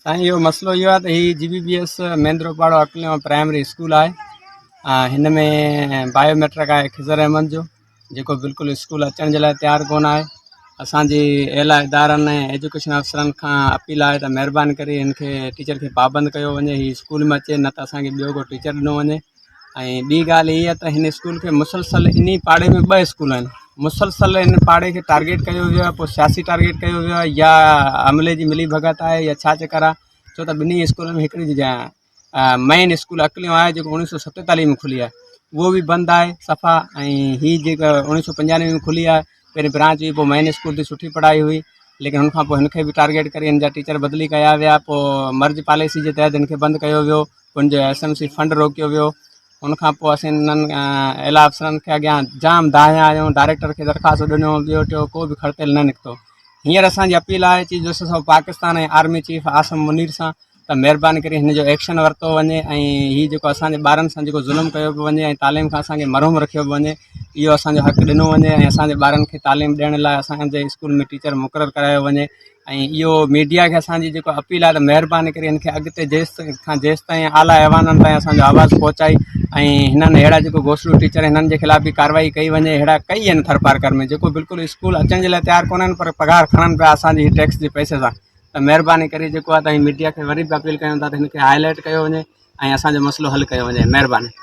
سائين اهو مسئلو اهو آهي ته هي جي بي بي ايس ميندرو پاڙو اڪليون پرائمري اسڪول آهي هن ۾ بايو ميٽرڪ آهي خضر احمد جو جيڪو بلڪل اسڪول اچڻ جي لاء تيار ڪونه آهي اسانجي اعليٰ ادارن ۽ ايجوڪيشن آفيسرن کان اپيل آهي ته مهرباني ڪري هن کي ٽيچر کي پابند ڪيو وڃي هي اسڪول ۾ اچي نه ته اسانکي ٻيو ڪو ٽيچر ڏنو وڃي ۽ ٻي ڳالهه هيء ته هن اسڪول کي مسلسل انهي پاڙي ۾ ٻه اسڪول آهن مسلسل ان پاڙي کي ٽارگيٽ ڪيو ويو آهي پوء سياسي ٽارگيٽ ڪيو ويو آهي يا عملي جي ملي ڀڳت آهي يا ڇا چڪر آهي ڇو ته ٻنهي اسڪولن ۾ هڪڙي مين اسڪول اڪليون آهي جيڪو اڻويهه سو ستيتاليهه ۾ کلي آهي اهو به بند آهي صفا ۽ هي جيڪا اڻويهه سو پنجانوي ۾ کلي آهي پهرين برانچ هئي پوء مين اسڪول تي سٺي پڙهائي هئي ليڪن هن کان پوء هن کي به ٽارگيٽ ڪري هن جا ٽيچر بدلي ڪيا ويا پوء مرج پاليسي جي تحت هن کي بند ڪيو ويو ان جو ايس ايم سي فنڊ روڪيو ويو ان کان پوء اسين انهن اعليٰ افسرن کي اڳيان جام دانهيا آهيون ڊائريڪٽر کي درخواست ڏنو ٻيو ٽيو ڪو به کڙتيل نه نڪتو هينئر اسان جي اپيل آهي chief justice of Pakistan ۽ army chief Asim Munir سان ته مهرباني ڪري هن جو ايڪشن ورتو وڃي ۽ هي جيڪو اسان جي ٻارن سان جيڪو ظلم ڪيو پيو وڃي ۽ تعليم کان اسان کي محروم رکيو پيو وڃي اهو اسان جو حق ڏنو وڃي ۽ اسان جي ٻارن کي تعليم ڏيڻ لاء اسان جي اسڪول ۾ ٽيچر مقرر ڪرايو وڃي ۽ اهو ميڊيا کي اسان جي جيڪو اپيل آهي ته مهرباني ڪري هن کي اڳتي جيس کان جيس تائين اعليٰ ايوانن تائين اسان جو آواز پهچائي ۽ هنن اهڙا جيڪو گوسڙو ٽيچر هنن جي خلاف به ڪارروائي ڪئي وڃي اهڙا ڪئي آهن ٿرپارڪر ۾ جيڪو بلڪل اسڪول اچڻ جي لاء تيار ڪونهن پر پگهار کڻن پيا اسان جي ٽيڪس جي پئسي سان ته مهرباني ڪري جيڪو آهي ته ميڊيا کي وري به اپيل ڪيون ٿا ته هن کي هائي لائيٽ ڪيو وڃي ۽ اسان جو مسئلو حل ڪيو وڃي مهرباني.